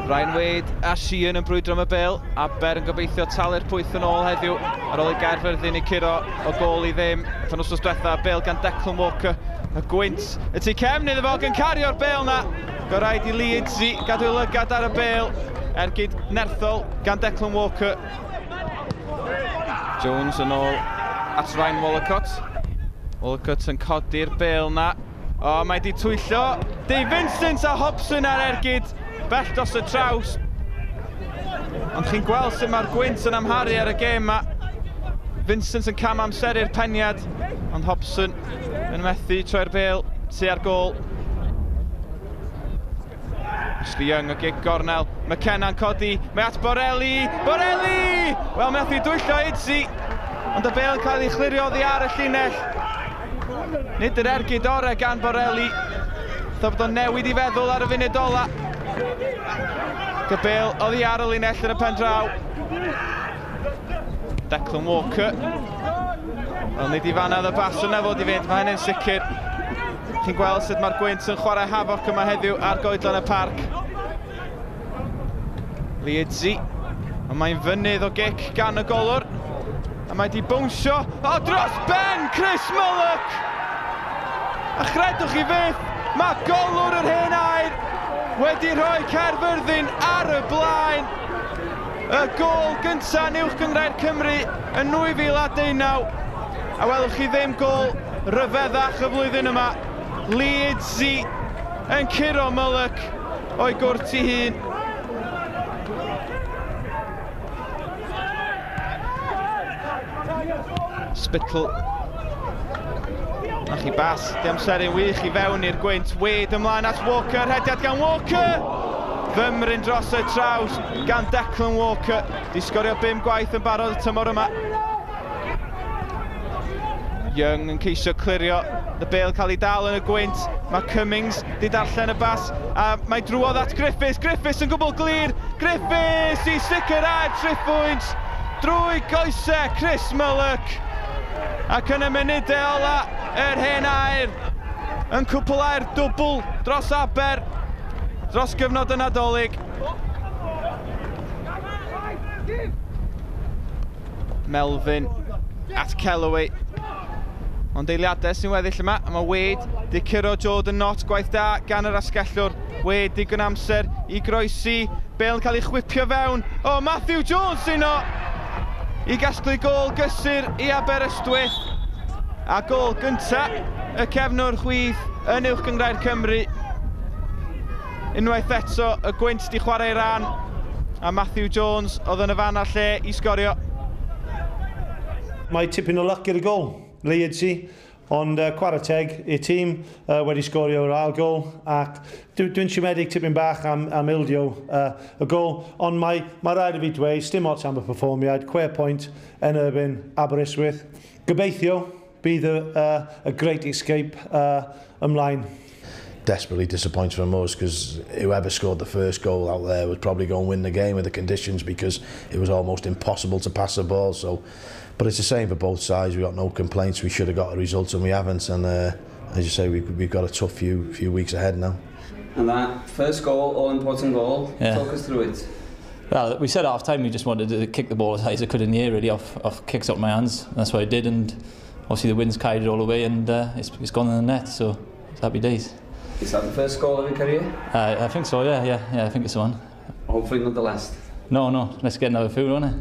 Ryan Wade a Sheehan yn brwydro am y bêl. Aber yn gobeithio talu'r pwyth yn ôl heddiw ar ôl i Gaerfyrddin i curo o gôl i ddim. Pan wsos diwetha, bêl gan Declan Walker. Y gwynt y tu cefn iddo fo yn cario'r bêl na. Go rhaid i Lee Idzi gadw ei lygad ar y bêl. Ergyd nerthol gan Declan Walker. Jones yn ôl at Ryan Wollacott. Wollacott yn codi'r bêl na. O, mae di twyllo. Dave Vincent a Hobson ar ergyd. Bell dros y traws. Ond chi'n gweld sut mae'r gwynt yn amharu ar y gêm ma. Vincent yn cam amseru'r peniad, ond Hobson yn methu troi'r bêl tua'r gôl. Ashley Young o gig gornel, McKenna'n codi, mae at Borelli, Borelli! Wel, methu dwyllo Idzi, ond y bêl yn cael ei chlirio oddi ar y llinell. Nid yr ergyd orau gan Borelli. Tha bod o'n newid i feddwl ar y funud ola. Y bêl oddi ar y linell yn y pen draw. Declan Walker. Wel, nid i fanna y bas yna fod i fynd, mae hynny'n sicr. Chi'n gweld sut mae'r gwynt yn chwarae hafoc yma heddiw ar goedlan y parc. Liedzi. Ond mae'n fynydd o gic gan y golwr. A mae di bownsio. O, dros ben Chris Mullock! A chredwch chi fyth, mae golwr yr hen air wedi rhoi Caerfyrddin ar y blaen. Y gôl gyntaf yn Uwch Gynghrair Cymru yn 2019. A welwch chi ddim gôl ryfeddach y flwyddyn yma. Leedsi yn curo Mullock o'i gwrt i hun. Spittle. Na chi bas, di amseru'n wych i fewn i'r gwynt. Wade ymlaen at Walker, rhediad gan Walker! Fymryn dros y traws gan Declan Walker. Di sgorio 5 gwaith yn barod y tymor yma. Young yn ceisio clirio. Y bêl cael ei dal yn y gwynt. Mae Cummings di darllen y bas. A mae drwodd at Griffiths. Griffiths yn gwbl glir. Griffiths i sicrhau'r triphwynt drwy goesau Chris Mullock. Ac yn y munudau ola, yr hen air yn cwblhau'r dwbl dros Aber dros gyfnod y Nadolig. Melvin at Kellaway. Ond eiliadau sy'n weddill yma, a mae Wade di curo Jordan Knott, gwaith da gan yr asgellwr. Wade digon amser i groesi, bêl yn cael ei chwipio fewn. O, Matthew Jones sy'n o! I gasglu gôl gysur i Aberystwyth. A gôl gynta y cefnwr chwith yn Uwch Gynghrair Cymru. Unwaith eto, y gwynt di chwarae ran, a Matthew Jones oedd yn y fan a'r lle i sgorio. Mae tipyn o luck i'r gôl, Leedsi, ond chwarae teg i'r tîm wedi sgorio yr ail gôl, ac dwi'n siomedig tipyn bach am ildio y gôl, ond mae rhaid i fi dweud, sdim ots am y perfformiad, 6 pwynt yn erbyn Aberystwyth. Gobeithio bydd y Great Escape ymlaen. Desperately disappointed from us, because whoever scored the first goal out there would probably go and win the game with the conditions, because it was almost impossible to pass the ball. But it's the same for both sides. We got no complaints. We should have got a result and we haven't. And as you say, we've got a tough few weeks ahead now. And that first goal, all important goal. Yeah. Talk us through it. Well, we said half time we just wanted to kick the ball as high as I could in the air, really, off kicks up my hands. And that's what I did, and obviously the wind's carried it all away, and it's gone in the net. So it's happy days. Is that the first goal of your career? I think so, yeah, I think it's the one. Hopefully not the last. No, let's get another few, won't it?